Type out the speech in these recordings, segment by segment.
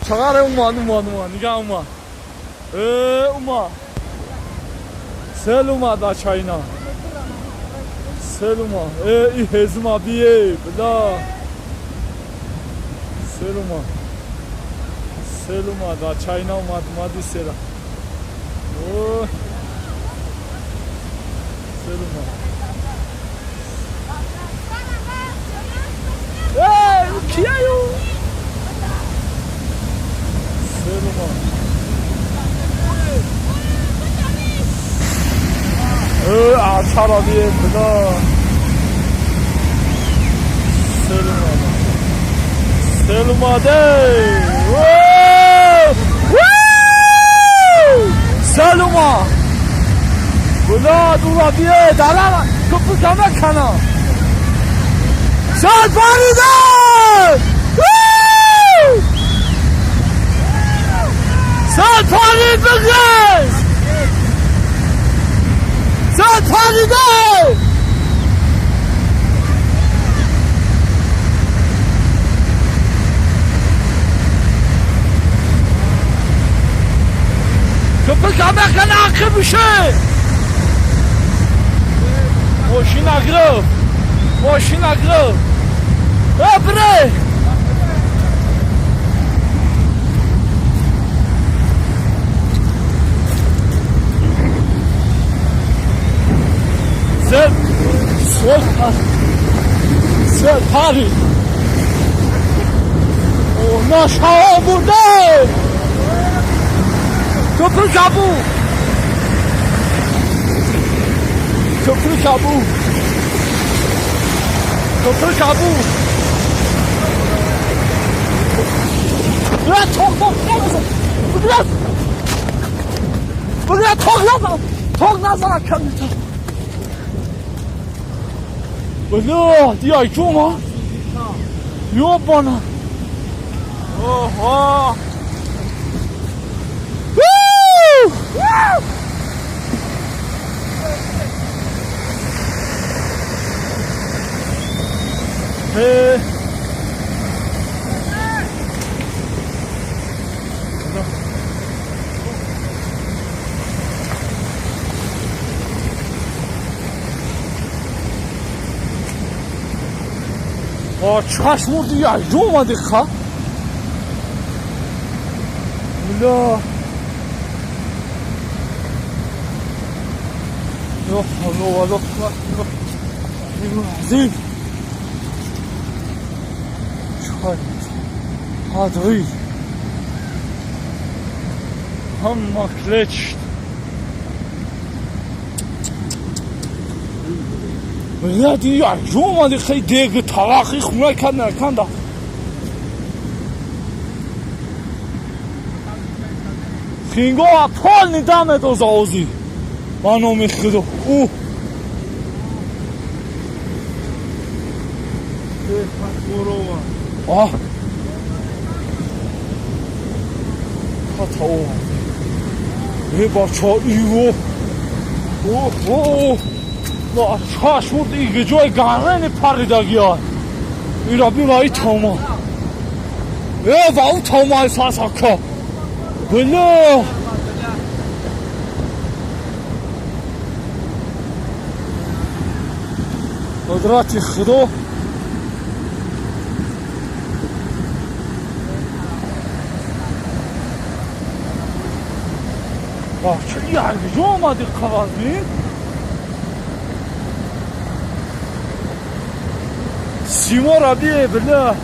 Чағаре умад, умад, умад, нига умад. Э, умад. Сел умад бачаина. Сел умад. Э, и ҳезума бие, била. Сел умад. Сел умад, бачаина умад, умади села. О. Сел умад. Эй, кияю? Сел умад. 아, 차라리 보다. 셀루마다. 셀루마데. 셀루마. 보다 누가 비에 나라 커플 가마카나. 살 파리다. 살 파리 بگیر. سال پریده. Köpek haber akı bir şey. Мошина гирифт. Мошина гирифт. Э, бре. Сел сол сел пари. Наша бурда. Köprü kabu. Köprü kabu. Köprü kabu. Бля, ток, бля. Бля, ток назад. Ток назад камита. Бля, диай чума. Ёбана. Ого. Woo! Hey. 아, чашмурди я ёмади ха. Бля. الله الله عظيم. هم клечт. Бля, я ёмади хай дег талахи хуна кана канда. Хинго полный даме до заози. Ба номи Худо. О. А. Хатао. Э, бача, иво. О, о. На чашмурд иге ҷои гарани паридагия. Ира бина и тома. Э, ва у тома сасака. Бля. Қудрати Худо. Бача, як ҷо омади қавазмин? Симора бие, бля.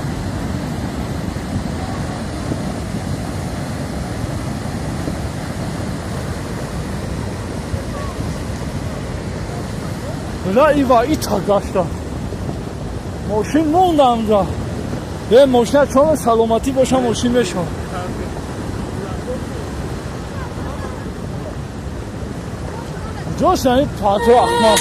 Бля, ива ита гашта. Мошин монда амҷа. Е, мошина чон саломатӣ боша, мошин мешава. Куҷош ин пату ахмақ?